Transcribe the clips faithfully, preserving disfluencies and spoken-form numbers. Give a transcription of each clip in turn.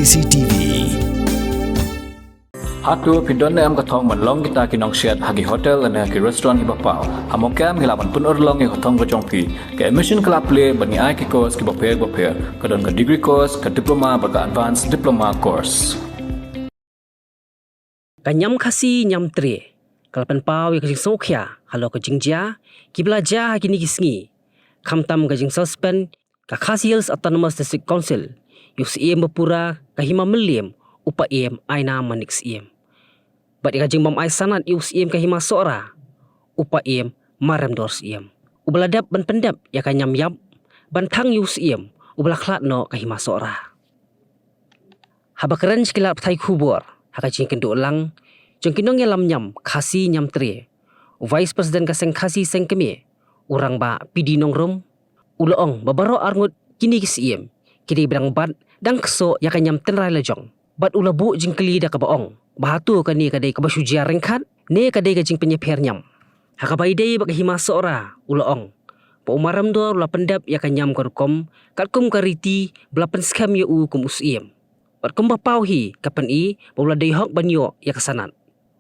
C T V. Hato phi don ne em ka thong ban long kita ki nongsiat ha ki hotel ne ha ki restaurant kiba paw? Ha Mawkyrwat ngi lah ban pynurlong ïa ka thong ka jong phi. Ka admission ka la plie bad ngi ai ki course kiba pher bapher. Ka don ka degree course, ka diploma bad ka advanced diploma course. Ka niam Khasi niam tre ka la pynpaw ïa ka jingsngewkhia halor ka jingjia kiba la jia ha kine ki sngi, khamtam ka jingsuspend ka Khasi Hills Autonomous District Council ïa u Syiem ba pura ka Hima Mylliem, u Paiem Ainam Manik Syiem, bad ïa ka jingbym ai sanad ïa u Syiem ka Hima Sohra, u Paiem Maremdor Syiem, uba la dep ban pyndep ïa ka niam ïap ban thang ïa u Syiem uba la khlad noh ka Hima Sohra. Haba kren sha ki lad pathai khubor ha ka jingkynduh lang jong ki nongïalam niam Khasi niam tre, u Vice President ka Seng Khasi Seng Kmie, u Rangbah P D Nongrum, u la ong ba baroh arngut kine ki Syiem ki dei ba dang bat dang ksoh ïa ka niam tynrai la jong. Bad u la buh jingkylli da kaba ong ba hato kane ka dei kaba shu jia ryngkat ne ka dei ka jingpynïapher niam. Ha kaba ïadei bad ka Hima Sohra u la ong ba u Maremdor u la pyndep ïa ka niam ka rukom katkum ka riti ba la pynskhem ïa u kum u Syiem. Bad kumba paw hi ka pyni ba u la dei hok ban ïoh ïa ka sanad.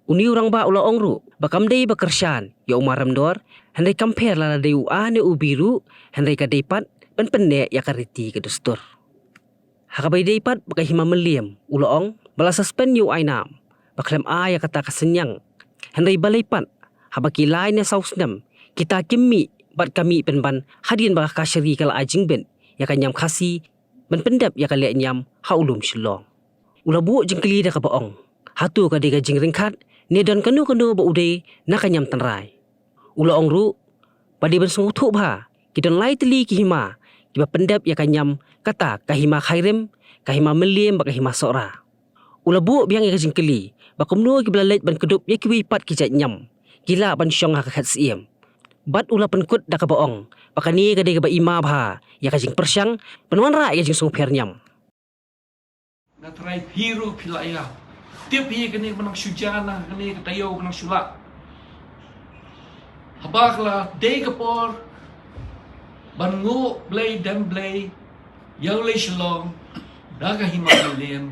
Une u rangbah u la ong ruh ba kam dei ba kyrshan ïa u Maremdor, hynrei kam pher lada dei u A ne u B ruh, hynrei ka dei pat ban pynneh ïa ka riti ka dustur. Ha kaba ïadei pat bad ka Hima Mylliem u la ong ba la suspend ïa u Ainam ba khlem ai ïa kata ka synñiang. Hynrei balei pat haba ki lai ne saw snem kita kim mih bad ka mih pynban hadien ba ka Kashari ka la ai jingbit ïa ka niam Khasi ban pyndep ïa ka lehniam ha u lum Shillong. U la buh jingkylli da kaba ong hato ka dei ka jingryngkhat ne don kano kano ba u dei na ka niam tynrai. U la ong ruh ba dei ban sngewthuh bha ki don lai tylli ki hima kiba pyndep ïa ka niam, kata ka Hima Khyrim, ka Hima Mylliem bad ka Hima Sohra. U la buh biang ïa ka jingkylli ba kumno kiba la leit ban kdup ïa kiwei pat ki jait niam ki lah ban shong ha ka khet Syiem. Bad u la pynkut da kaba ong ba kane ka dei kaba i ma bha ïa ka jingpyrshang ban wanrah ïa ka jingsngewpher niam. Nga trai phi ruh phi la ïa tip hi kane ka ba nang shu jia na kane ka taïew ka nang shu lah. Haba ka la dei ka por ban nguh blei dem blei ïa u lei Shillong da ka Hima Mylliem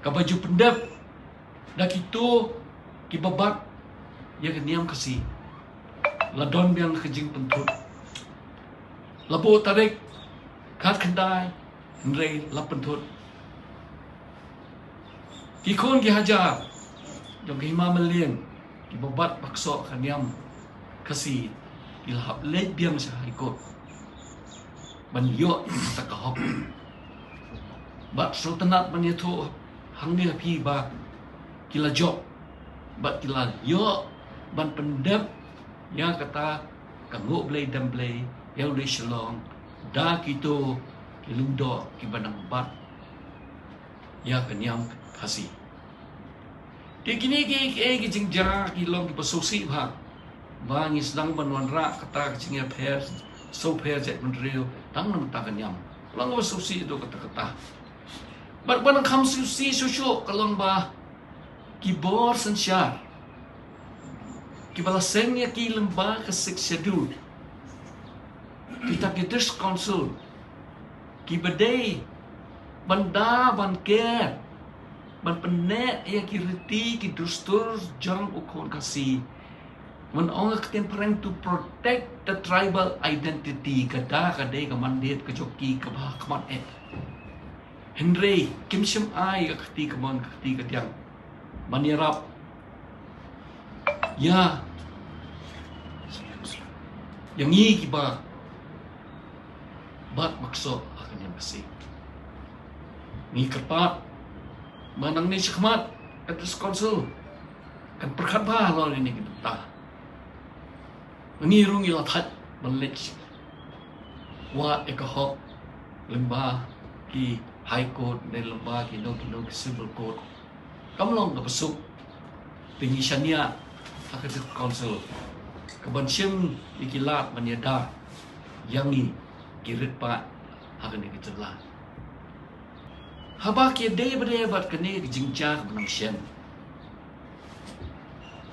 kaba ju pyndep da kito kiba bat ïa ka niam Khasi. La don biang ka jingpynthut. La buh tarik khatkhyndai, hynrei la pynthut. Ki khun ki hajar jong ka Hima Mylliem kiba bat ba ksoh ka niam Khasi ki la hap leit biang sha High Court ban ïoh ïa kata ka hok. Bad sngewtynnat ban ïathuh hangne ha phi ba ki la jop bad ki la ïoh ban pyndep ïa kata ka nguh blei dem blei ïa u lei Shillong da kito ki lyngdoh kiba nang bat ïa ka niam Khasi. Te kine ki, ki, ki jingjia ki long kiba sngewsih bha. Ba ngi sdang ban wanrah kata ka jingïapher sngewpher jaitbynriew tang namar kata ka niam. Long ba sngewsih ïa kata kata. Bad ba nang kham sngewsih shuh shuh ka long ba ki bor synshar kiba la seng ïa ki lyngba ka Sixth Schedule, kita ki District Council kiba dei ban da ban ker ban pynneh ïa ki riti ki dustur jong u khun Khasi. Ban ong ka ktien phareng, to protect the tribal identity, kata ka dei ka mandate ka jong ki kaba khmat eh. Hynrei kim shym ai ka kti kamon ka kti kadiang ban ïarap ïa, ïa ngi kiba bat ba ksoh ha ka niam Khasi. Ngi kyrpad ba nangne shakhmat ka District Council kan pyrkhat bha halor kine ki bynta. Ngi ruh ngi la thait ban leit wad ïa ka hok lyngba ki High Court ne lyngba kino kino ki Civil Court. Kam long kaba suk. Te ngi shaniah ha ka District Council ka ban shim ïa ki lad ban ïada ïa ngi ki rit paid ha kane ka jylla. Haba ki dei ba dei bad kane ka jingjia kaba nang shen,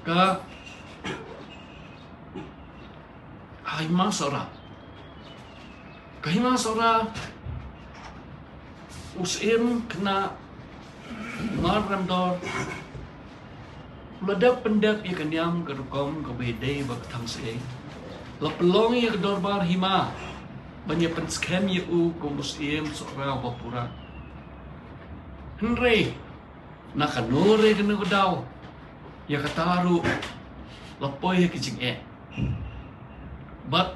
ka Hima Sohra, ka Hima Sohra, u Syiem khynnah Mar Remdor u la dep pyndep ïa ka niam ka rukom kaba ïadei bad ka thang syei. La pynlong ïa ka dorbar hima ban ïa pynskhem ïa u kum u Syiem Sohra uba pura. Hynrei na kano re kano ka daw, ïa kata ruh la poi ha ka jingeh. Bad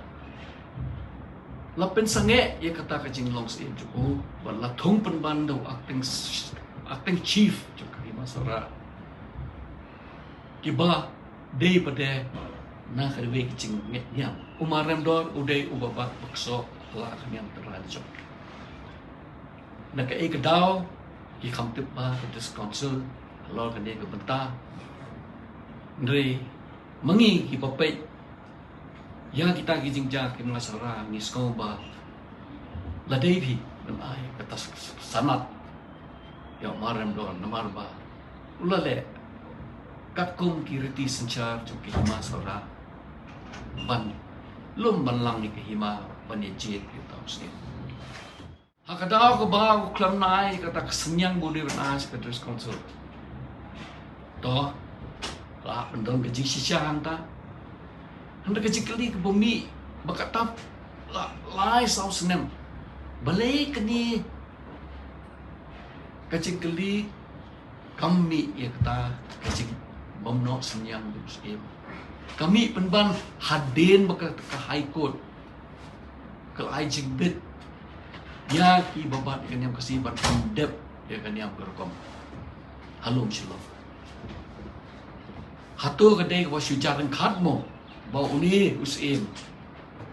la pynsangeh ïa kata ka jinglong syiem jong u bad la thung pynban da u acting, acting chief jong ka Hima Sohra, kiba dei pat de na ka dei ka jingngeit niam. U Mar Remdor u dei uba bat bakso la ka niam trai jong. Na kaei ka daw ki kham tip ba ka District Council halor kane ka bynta. Hynrei ma ngi kiba peit ïa kita ki jingjia ki Hima Sohra ngi sngew ba la dei phi ban ai kata sanad ïa u Mar Remdor namar ba u la leh katkum ki riti synshar jong ki Hima Sohra ban lum ban lang ïa ka hima ban ïa jied ïa u tau sien. Ha ka daw kaba u khlem ai kata ka synñiang ba u dei ban ai sha ka District Council. To la pyndonkam ka jingshisha hangta. Hynrei ka jingkylli kaba mih ba ka tap la lai saw snem. Balei kane ka jingkylli kam mih ïa kata ka jingbymnoh synñiang ba u Syiem. Ka mih pynban hadien ba ka, ka High Court ka la ai jingbit ïa kiba bat ïa ka niam Khasi ban pyndep ïa ka niam ka rukom ha lum Shillong. Hato ka dei kaba shu jar ryngkat mo ba une u Syiem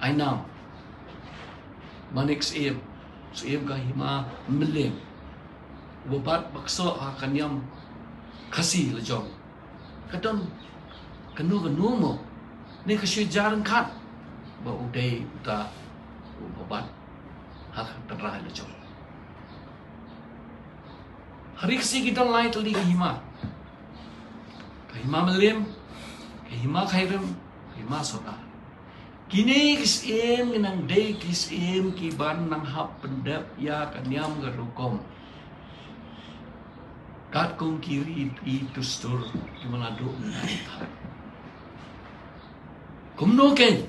Ainam Manik Syiem, Syiem ka Hima Mylliem, uba bat bakso ha ka niam Khasi la jong, ka don kano kano mo ne ka shu jar ryngkat ba u dei uta uba bat ha ka tynrai la jong. Ha ri Khasi ki don lai tylli ki hima. Ka Hima Mylliem, ka Hima Khyrim, ka Hima Sohra. Kine ki syiem ki nang dei ki syiem kiban nang hap pyndep ïa ka niam ka rukom katkum ki riti dustur kiba la duh mynta. Kumno kein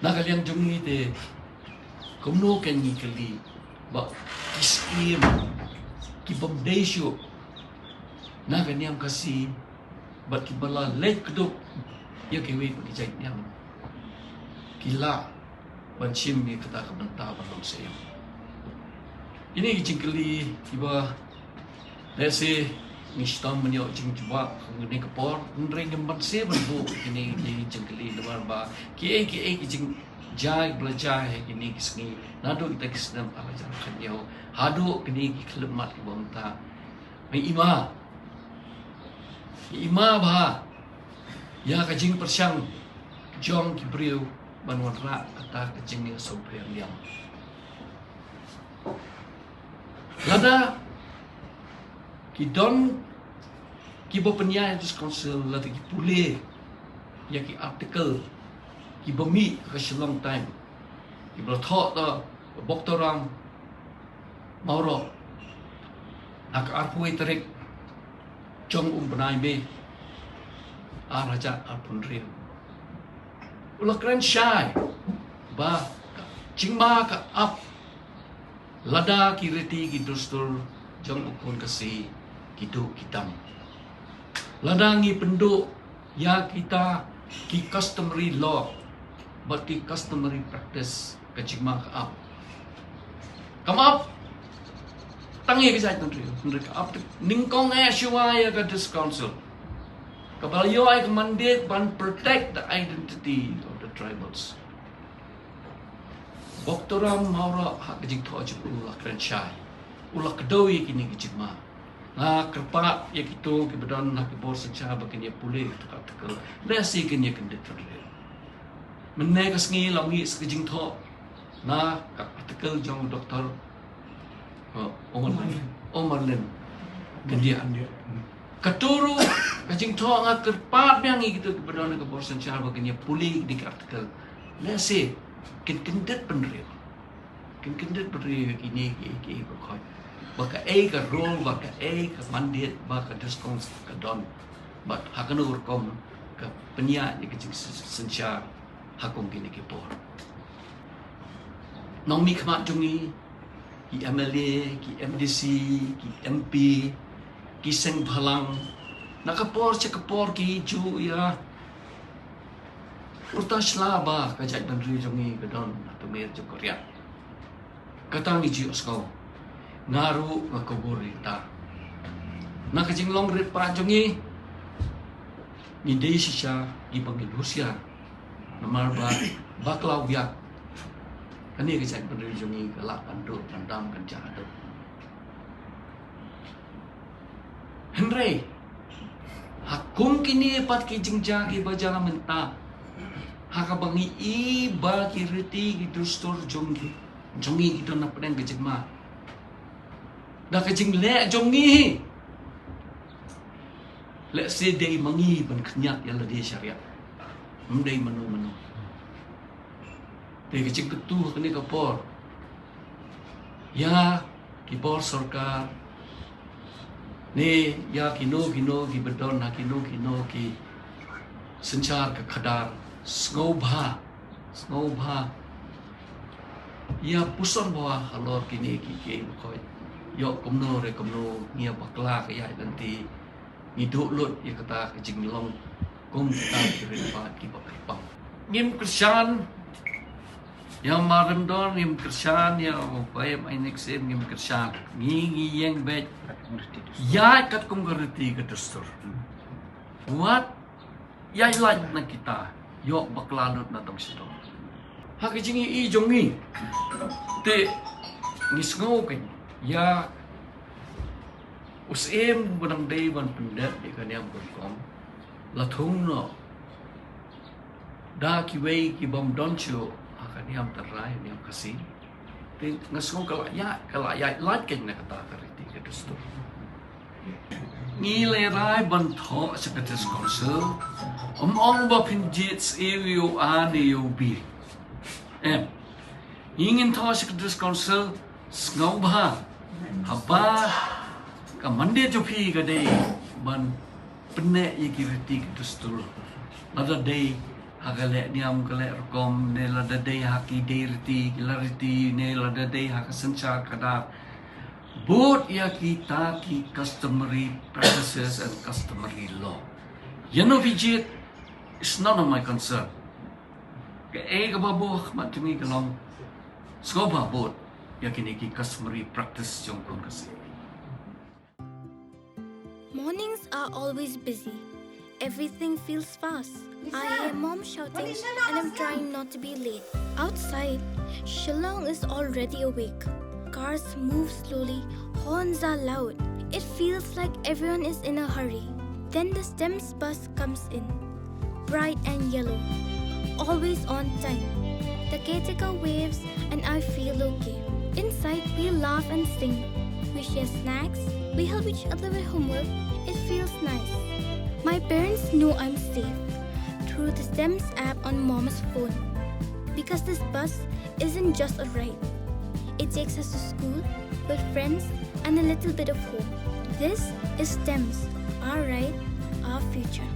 na ka liang jong ngi te, kumno kein ngi kylli ba ki syiem kibym dei shuh na ka niam Khasi bad kiba la leit kdup ïa kiwei pat ki jait niam ki lah ban shim ïa kata ka bynta ban long syiem. Kine ki jingkylli kiba lehse ngi shitom ban ïoh jingjubab ha kane ka por, hynrei ngim banse ban buh kine ki jingkylli namar ba kiei kiei ki jingjia kiba la jia ha kine ki sngi naduh kita ki snem ar hajar khathynñiew haduh kine ki khyllipmat kiba mynta. Ngi ima, ngi ima bha ïa ka jingpyrshang jong ki briew ban wanrah kata ka jingïasngewthuh ïa. Lada ki don kiba pynïaid ha District Council lada ki pule ïa ki article kiba mih ha ka Shillong Times kiba la thoh da Boktoram Mawroh ha ka arphew wei tarik jong u bnai May ar hajar arphew hynriew. U la kren shai ba ka jingma ka ap lada ki riti ki dustur jong u khun Khasi ki duh ki tam. Lada ngi pynduh ïa kita ki customary law bad ki customary practice ka jingma ka ap. Kam ap tang ïa ka jaitbynriew, hynrei ka ap nyngkong eh shuwa ïa ka District Council kaba la ïoh ïa ka mandate ban protect the identity of the tribals. Boktoram Mawroh ha ka jingthoh jong u la kren shai, u la kdew ïa kine ki jingma. Nga kyrpad ïa kito kiba don ha ki bor synshar ba kin ïa pule ïa ka article, lehse kin ïa kyndit hynrei. Mynne ka sngi la mih sa ka jingthoh na ka article jong Doktor, uh, Omar, Omar Lin Kyndiah. Kato ruh ka jingthoh nga kyrpad biang ïa kito kiba don ha ka bor synshar ba kin ïa pule ïa ka article, lehse kin kyndit bynriew. Kin kyndit bynriew ïa kine ki, ki, ki ba khot. ba kaei ka role, ba kaei ka mandate ba ka District Council ka don, bad ha kano ka rukom ka pynïaid ïa ka jingsynshar ha kum kine ki por. Nongmihkhmat jong ngi, ki M L A, ki M D C, ki M P, ki seng bhalang, na ka por sha ka por ki ju ïa pyrta sla ba ka jaitbynriew jong ngi ka don ha tmier jong ka riat. Kata ngi ju ïohsngew. Nga ruh nga kubur ïa kata. Na ka jinglong rit paid jong ngi, ngi dei shisha kiba ngi husiar. Namar ba bakla u biak, kane ka jaitbynriew jong ngi ka lah ban duh, ban dam, kan jah haduh. Hynrei ha kum kine pat ki jingjia kiba jia mynta, ha kaba ngi i ba ki riti ki dustur jong ngi, jong ngi ki don hapdeng ka jingma, da ka jingleh jong ngi, lehse dei ma ngi ban khñiat ïa lade sha riat, ym dei mano mano. Te ka jingkyntu ha kane ka por ïa ki bor sorkar ne ïa kino kino kiba don ha kino kino ki synshar ka khadar, sngewbha, sngewbha ïa puson bha halor kine ki kiei bakhoi. Ïoh kumno re kumno, ngi ïa bakla ka ïaid lynti, ngi duh lut ïa kata ka jinglong kum kita ki rit paid kiba kyrpang. Ngim kyrshan ïa u Bah Ryndon, ngim kyrshan ïa u Bah Ainek Syiem, ngim kyrshan. Ngi, ngi ïeng beit ïaid katkum ka riti ka dustur. Wat ïaid lait na kita, ïoh bakla lut na dong sha dong. Ha ka jingïohi jong ngi, te ngi sngew kein ïa u Syiem ba dang dei ban pyndep ïa ka niam ka rukom, la thung noh da kiwei ki bym don shuh ha ka niam Tynrai, niam Khasi. Te nga sngew ka la ïaid, ka la ïaid lait kein na kata ka riti ka dustur. Ngi la rai ban thoh sha ka District Council, ym ong ba phin jied shuh ïa u A ne ïa u B. Em. Ngi ngin thoh sha ka District Council, sngewbha haba ka mandate jong phi ka dei ban pynneh ïa ki riti ki dustur, lada dei ha ka leh niam ka leh rukom, ne lada dei ha ki dei riti ki la riti, ne lada dei ha ka synshar khadar, bud ïa kita ki customary practices and customary law. Ïa no phi jied, it's none of my concern. Kaei kaba buh ha khmat jong ngi ka long, sngewbha bud ïa kine ki customary practice jong u khun Khasi. Mornings are always busy. Everything feels fast. I hear mom shouting and I'm trying not to be late. Outside, Shillong is already awake. Cars move slowly, horns are loud. It feels like everyone is in a hurry. Then the STEMS bus comes in. Bright and yellow. Always on time. The caretaker waves and I feel okay. Inside, we laugh and sing. We share snacks. We help each other with homework. It feels nice. My parents know I'm safe through the STEMS app on mom's phone. Because this bus isn't just a ride. It takes us to school, with friends, and a little bit of home. This is STEMS, our ride, our future.